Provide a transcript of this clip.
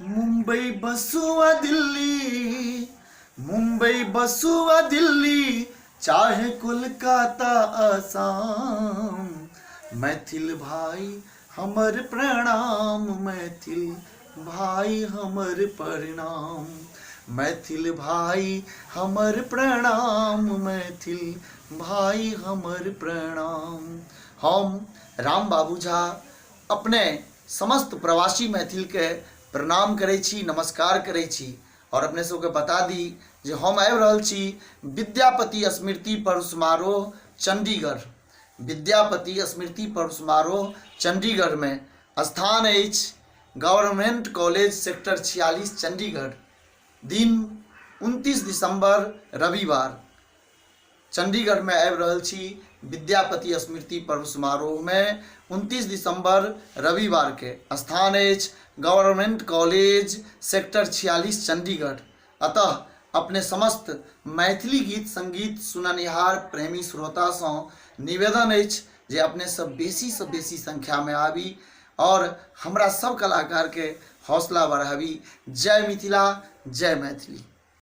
मुम्बई बसु वा दिल्ली, मुम्बई बसु वा दिल्ली, चाहे कोलकाता आसाम, मैथिल भाई हमर प्रणाम, मैथिल भाई हमर प्रणाम, मैथिल भाई हमर प्रणाम, मैथिल भाई हमर प्रणाम। हम राम बाबू झा अपने समस्त प्रवासी मैथिलके प्रणाम करै छी, नमस्कार करै छी आओर अपने सबके बता दी जे हम आबि रहल छी विद्यापति स्मृति पर्व समारोह चण्डीगढ़। विद्यापति स्मृति पर्व समारोह चण्डीगढ़मे स्थान अछि गवर्नमेंट कॉलेज सेक्टर 46 चण्डीगढ़। दिन 29 दिसंबर रविवार चण्डीगढ़मे आबि रहल छी विद्यापति स्मृति पर्व समारोहमे 29 दिसंबर रविवारके स्थान अछि गवर्नमेंट कॉलेज सेक्टर 46 चण्डीगढ़। अतः अपने समस्त मैथिली गीत संगीत सुननिहार प्रेमी श्रोतासँ निवेदन अछि जे अपने सब बेसीसँ बेसी संख्यामे आबी आओर हमरा सब कलाकारके हौसला बढ़ाबी। जय मिथिला, जय मैथिली।